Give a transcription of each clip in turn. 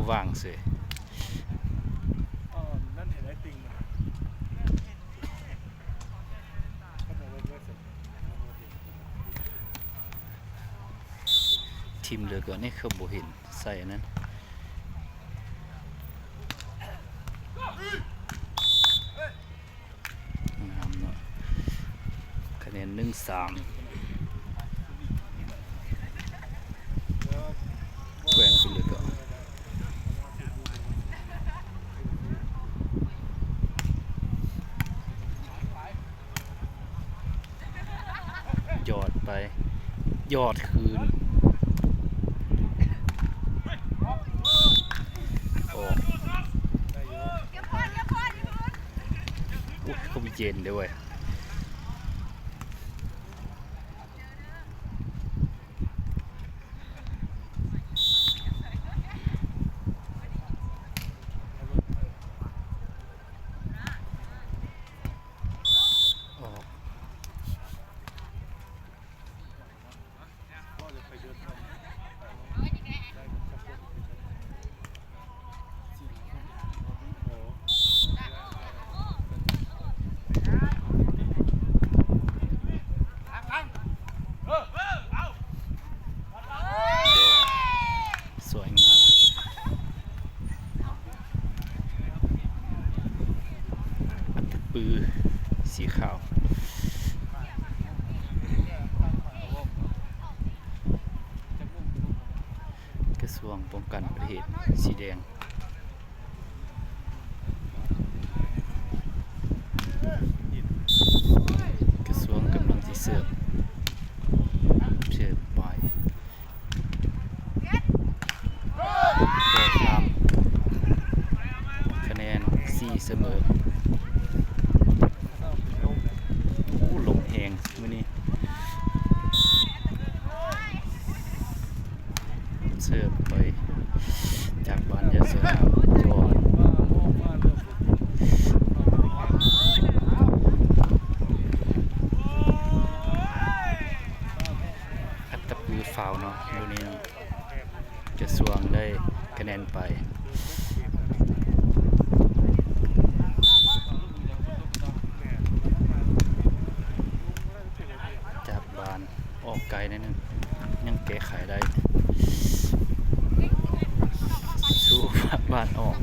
ວາງເສີຍ. ທີມເຫຼືອກວ່ານີ້ຄືບໍ່ເຫັນໃສ່ອັນນັ້ນ. ງາມເນາະ ຄະແນນໜຶ່ງສາມ ແຂວງພິເລກະ ຢອດໄປ ຢອດຄືນ ອອກ. ໂອ້ຍ ຄືເຢັນເດ້ເວີຍ. ສວຍງາມ ອັດຕະປືສີຂາວ. ກະຊວງປ້ອງກັນປະເທດ ສີແດງ. ກະຊວງກຳລັງຊິເສີບ ເສີບໄປ ບໍ່ຂ້າມ ຄະແນນສີ່ສະເໝີ. ໂອ້ ລົມແຮງມື້ນີ້. ເສີບໄປຈາກບ້ານຍາສະຫາມ ຈອດ ອັດຕະປືຟາວເນາະ ລູກນີ້ເນາະ. ກະຊວງໄດ້ຄະແນນໄປ ຈັບບານອອກໄກໜ້ອຍໜຶ່ງ ຍັງແກ້ໄຂໄດ້. ສູ້ບານອອກ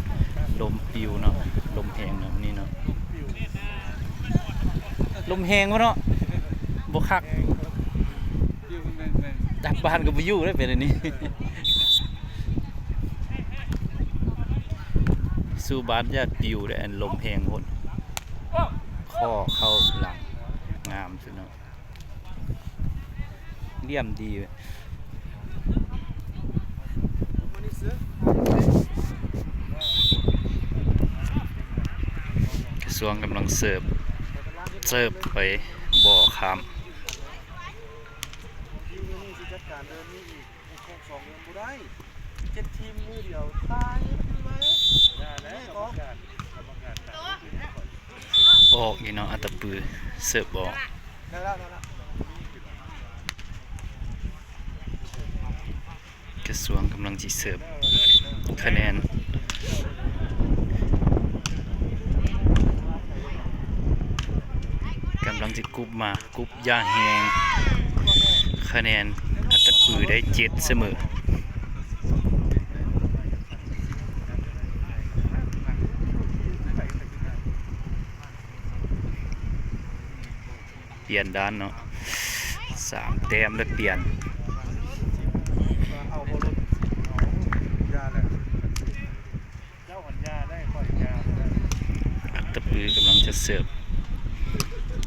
ລົມປິວເນາະ ລົມແຮງເນາະ ນີ້ເນາະ. ລົມແຮງບໍ່ເນາະ ບໍ່ຄັກ. ຈັບບານກໍບໍ່ຢູ່ເດ້ ເປັນອັນນີ້. ສູ້ບານຢ້ານປິວເດ້ ອັນລົມແຮງໂພດ. ຂໍ້ເຂົ້າຫຼັງ ງາມສຸດເນາະ ລຽມດີ. ກະຊວງກຳລັງເສີບ ເສີບໄປ ບໍ່ຂ້າມ. ແຂກສອງເດືອນບໍ່ໄດ້ ເຈັດທີມມື້ດຽວ ຕາຍໄວ. ອອກອີກເນາະ ອັດຕະປືເສີບອອກ. ກະຊວງກຳລັງຊິເສີບຄະແນນ ກຳລັງຊິກຸບມາ. ກຸບຢ່າງແຮງ ຄະແນນອັດຕະປືໄດ້ເຈັດສະເໝີ. ປ່ຽນດ້ານເນາະ ສາມແຕ້ມແລ້ວປ່ຽນ. ອັດຕະປືກຳລັງຈະເສີບ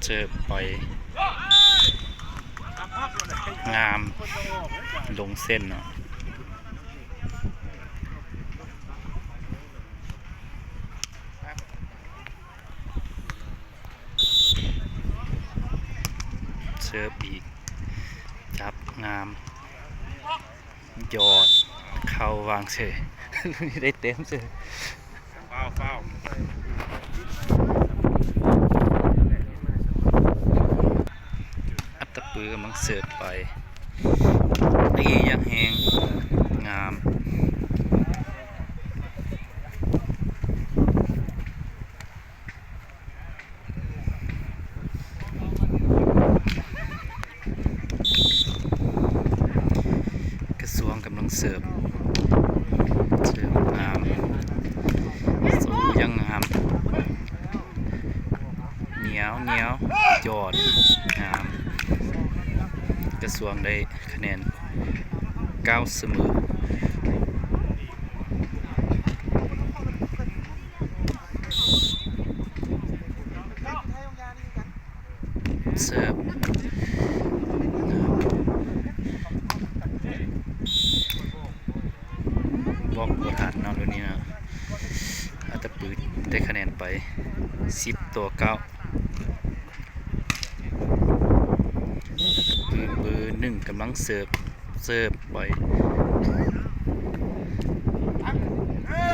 ເສີບໄປ ງາມ ລົງເສັ້ນເນາະ. ເສີບອີກ ຈັບງາມ ຢອດເຂົ້າວາງເສີຍ ໄດ້ເຕັມເສີຍ. ອັດຕະປືກຳລັງເສີບໄປ ຕີຢ່າງແຮງ ງາມ. ກຳລັງເສີບ ເສີບງາມ ໂອ້ ຍັງງາມ ໜຽວ ໜຽວ ຍອດ ງາມ ກະຊວງໄດ້ຄະແນນເກົ້າສະເໝີ. ເສີບ ບລັອກບໍ່ທັນເນາະ ໂຕນີ້ເນາະ ອັດຕະປືໄດ້ຄະແນນໄປສິບຕໍ່ເກົ້າ. ເບີໜຶ່ງກຳລັງເສີບ ເສີບໄປ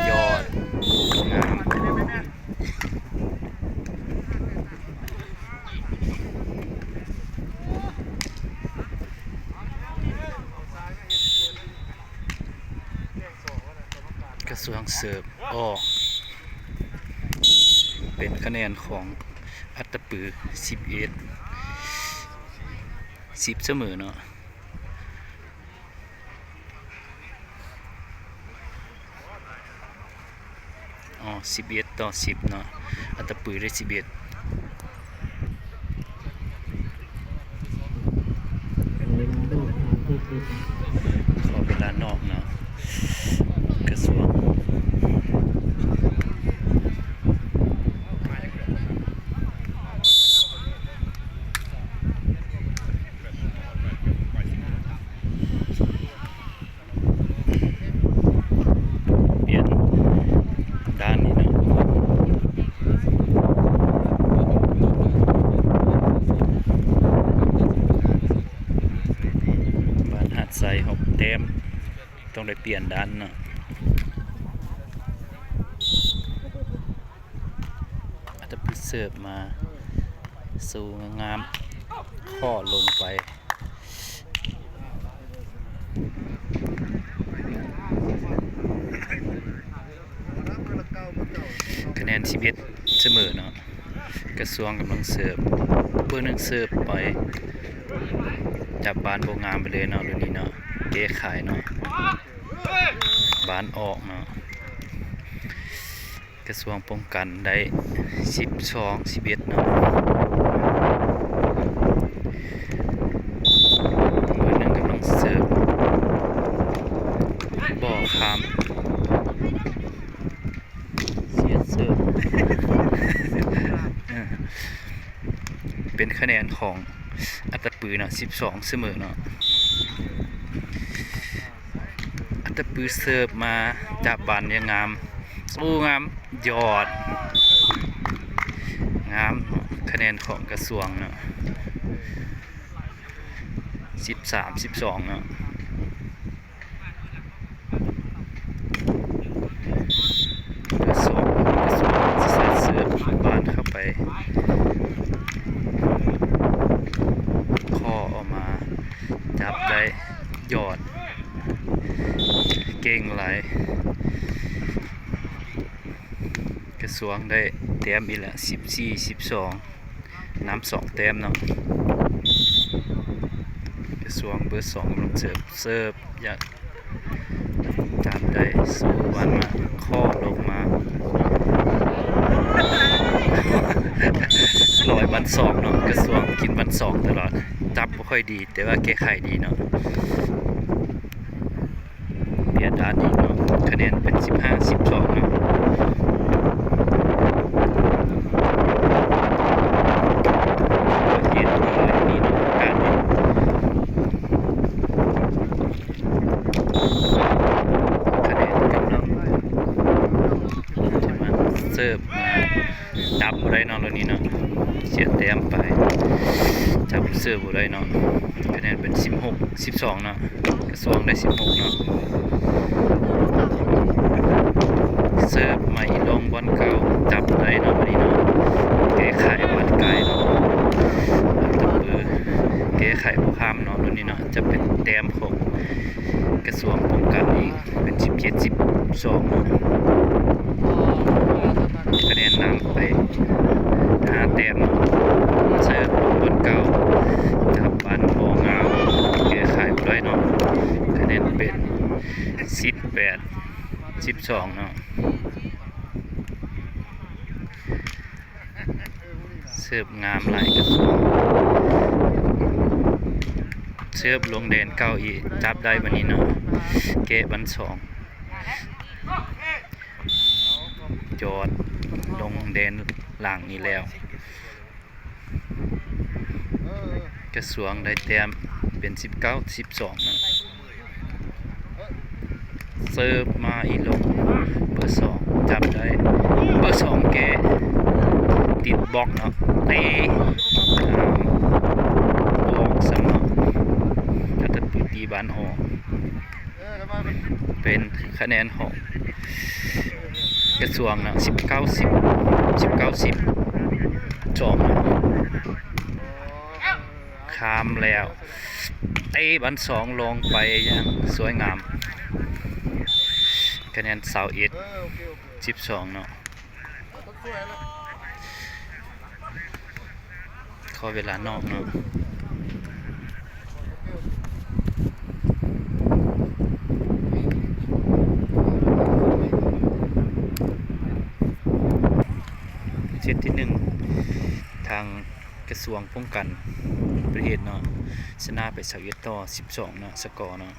ຍອດ ງາມ. ກະຊວງເສີບອອກ ເປັນຄະແນນຂອງອັດຕະປື ສິບເອັດ ສິບສະເໝີເນາະ. ອໍ ສິບເອັດຕໍ່ສິບເນາະ ອັດຕະປືໄດ້ສິບເອັດ. ຂໍເວລານອກເນາະ ກະຊວງ. ປ່ຽນດ້ານນີ້ເນາະ ບ້ານຫາດຊາຍຫົກແຕ້ມ ຕ້ອງໄດ້ປ່ຽນດ້ານເນາະ. ອັດຕະປືເສີບມາ ສູ້ງາມໆ ເຄາະລົງໄປ ຄະແນນສິບເອັດສະເໝີເນາະ. ກະຊວງກຳລັງເສີບ ເບີໜຶ່ງເສີບໄປ ຈັບບານບໍ່ງາມໄປເລີຍເນາະ ລຸ້ນນີ້ເນາະ ແກ້ໄຂເນາະ ບານອອກເນາະ. ກະຊວງປ້ອງກັນໄດ້ສິບສອງ ສິບເອັດເນາະ. ເບີໜຶ່ງກຳລັງເສີບ ບໍ່ຂ້າມ ເສຍເສີບ ເປັນຄະແນນຂອງອັດຕະປືເນາະ ສິບສອງສະເໝີເນາະ. ອັດຕະປືເສີບມາ ຈັບບານຢ່າງງາມ ໂອ້ ງາມ ຍອດ ງາມເນາະ. ຄະແນນຂອງກະຊວງເນາະ ສິບສາມ ສິບສອງເນາະ. ກະຊວງ ກະຊວງຊິໃສ່ເສີບບານເຂົ້າໄປ ເຄາະອອກມາ ຈັບໄດ້ ຍອດ ເກັ່ງຫຼາຍ. ກະຊວງໄດ້ແຕ້ມອີກແລ້ວ ສິບສີ່ ສິບສອງ ນຳສອງແຕ້ມເນາະ. ກະຊວງເບີສອງກຳລັງເສີບ ເສີບ ຢາກ ຈັບໄດ້ ສູ້ບານມາ ເຄາະລົງມາ ລອຍບານສອງເນາະ. ກະຊວງກິນບານສອງຕະຫຼອດ ຈັບບໍ່ຄ່ອຍດີ ແຕ່ວ່າແກ້ໄຂດີເນາະ. ເບຍດານອີກເນາະ ຄະແນນເປັນສິບຫ້າ ສິບສອງເນາະ. ເຮັດເລີຍນີ້ເນາະ ການນີ້ ຄະແນນກຳລັງຈະມາເສີບມາ ຈັບບໍ່ໄດ້ເນາະ ລາວນີ້ເນາະ ເສຍແຕ້ມໄປ ຈັບເສີບບໍ່ໄດ້ເນາະ. ຄະແນນເປັນສິບຫົກ ສິບສອງເນາະ ກະຊວງໄດ້ສິບຫົກເນາະ. ເສີບມາອີ່ລ່ອງບ່ອນເກົ່າ ຈັບໄດ້ເນາະ ບາດນີ້ເນາະ ແກ້ໄຂບາດໄກເນາະ ອັດຕະປືແກ້ໄຂບໍ່ຂ້າມເນາະ ລາວນີ້ເນາະ. ຈະເປັນແຕ້ມຂອງກະຊວງປ້ອງກັນອີກ ເປັນສິບເຈັດ ສິບສອງເນາະ ຄະແນນນຳໄປຫ້າແຕ້ມເນາະ. ເສີບບ່ອນເກົ່າ ຈັບບານບໍ່ງາມ ແກ້ໄຂບໍ່ໄດ້ເນາະ ຄະແນນເປັນ ສິບແປດ ສິບສອງເນາະ. ເສີບງາມຫຼາຍກະຊວງ ເສີບລົງແດນເກົ່າອີກ ຈັບໄດ້ບາດນີ້ເນາະ ແກະບັນສອງ ຈອດລົງແດນຫຼັງນີ້ແລ້ວ ກະຊວງໄດ້ແຕ້ມເປັນສິບເກົ້າ ສິບສອງເນາະ. ເສີບມາອີ່ຫຼົງ ເບີສອງຈັບໄດ້ ເບີສອງແກະ ຕິດບລັອກເນາະ ເຕະ ອອກຊ້ຳເນາະ ກະຕະປືຕີບານອອກ ເປັນຄະແນນຂອງກະຊວງເນາະ ສິບເກົ້າ ສິບ ສິບເກົ້າ ສິບສອງເນາະ. ຂ້າມແລ້ວ ເຕະບານສອງລົງໄປຢ່າງສວຍງາມ ຄະແນນຊາວເອັດ ສິບສອງເນາະ. ຂໍເວລານອກເນາະ. ເຊດທີໜຶ່ງ ທາງ ກະຊວງປ້ອງກັນປະເທດເນາະ ຊະນະໄປຊາວເອັດຕໍ່ສິບສອງເນາະ ສະກໍເນາະ.